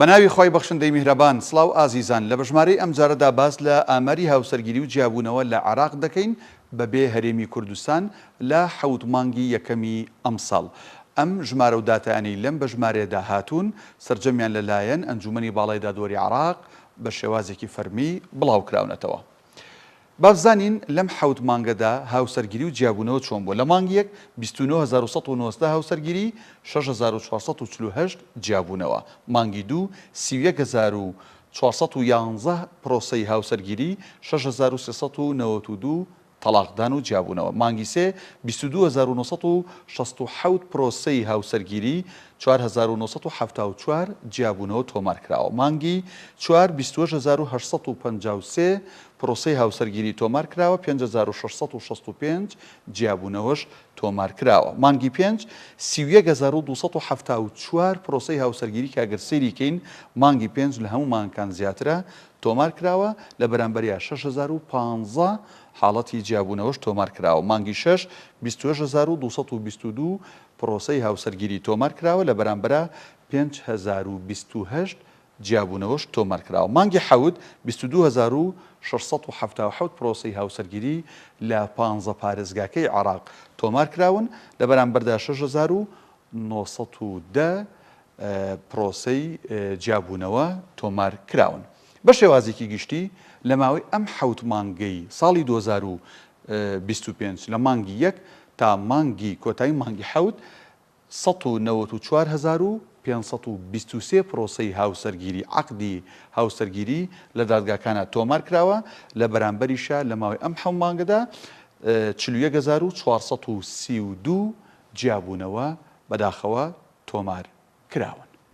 بەناوی خوای بەخشندەی میهرەبان سڵاو ئازیزان لە بەژمارەی ئەمجارەدا باس لە ئاماری هاوسەرگیری و جیابوونەوە لە عێراق دەکەین بەبێ هەرێمی کوردستان لە حەوت مانگی یەکەمی ئەمساڵ ئەم ژمارە و داتایانەی لەم بەژمارەیەدا هاتوون سەرجەمیان لەلایەن ئەنجومەنی باڵای دادوەری عێراق بە شێوازێکی فەرمی بڵاوکراونەتەوە. با بزانین لەم حەوت مانگەدا هاوسەرگیری و جیابوونەوە چۆن بووە، لە مانگی یەک 29,119 هاوسەرگیری، 6448 جیابوونەوە، مانگی دوو 31,411 پرۆسەی هاوسەرگیری، 6392 تەڵاقدان و جیابوونەوە، مانگی سێ 22967 پرۆسەی هاوسەرگیری، 4974 جیابوونەوە تۆمارکراوە، مانگی چوار 28853 پرۆسەی هاوسەرگیری تۆمارکراوە، 5665 جیابوونەوەش تۆمارکراوە. مانگی پێنج 31274 پرۆسەی هاوسەرگیری کە ئەگەر سەیری کەین مانگی پێنج لە هەموو مانگەکان زیاترە تۆمارکراوە، لە بەرامبەریا 6015 حاڵەتی جیابوونەوەش تۆمارکراوە. مانگی شەش 28222 پرۆسەی هاوسەرگیری تۆمارکراوە، لە بەرامبەرا 5028 جیابوونەوەش تۆمارکراوە. مانگی حەوت 22677 پرۆسەی هاوسەرگیری لە پانزە پارێزگاکەی عێراق تۆمارکراون، لە بەرامبەردا 6910 پرۆسەی جیابوونەوە تۆمارکراون. بە شێوازێکی گشتی لە ماوەی ئەم حەوت مانگەی ساڵی 2025 لە مانگی یەک تا مانگی کۆتایی مانگی حەوت 194523 پرۆسەی هاوسەرگیری عەقدی هاوسەرگیری لە دادگاکانا تۆمار کراوە، لە بەرامبەریشا لە ماوەی ئەم حەوت مانگەدا 41432 جیابوونەوە بەداخەوە تۆمار کراون.